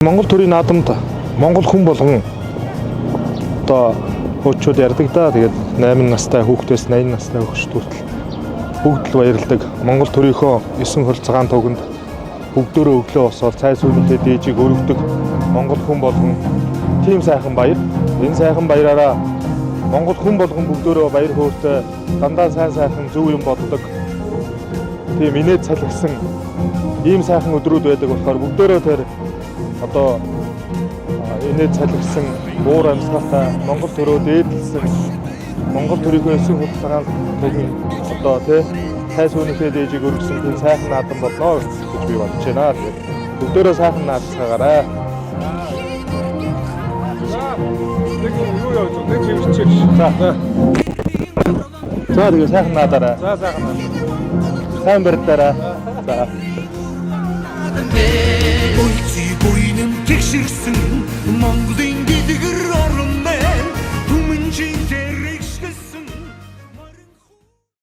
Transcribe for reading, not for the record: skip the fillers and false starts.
Монгол төрийн наадамд Монгол хүн болгон одоо хуучууд ярьдаг да. Тэгээд 8 настай хүүхдээс 80 настай хөгшд хүртэл бүгд л баярладаг. Монгол төрийнхөө 9 хөл цагаан туганд бүгдөө өглөө босоод цай сүүнийхээ дээжийг өргөдөг Монгол хүн болгон тийм сайхан баяр. Энэ сайхан баяраараа Монгол хүн болгон бүгдөө баяр хөөртэй дандаа сайн сайхан зөв юм боддог. Тийм инээд салгисан ийм сайхан өдрүүд байдаг болохоор бүгдөө тэр одоо инээд салгисан буур амьсгалтай Монгол төрөө дээдлсэн Монгол төрийнхөө 9 хөл цагаан тугийн одоо тий цай сүүнийхээ дээжийг өргөсөн тийм сайхан наадам болно гэж би бодож байна. Тэгээд бүгдөө сайхан наадцгаагаарай. Нэг юу явж байгаа? Нэг чивэрчээ. За. За, тэгээ сайхан наадаарай. За, сайхан наа. Сайн барьдаарай. За. Буйцыг буйнан тэгшэрсэн Монголын дэлгэр орон.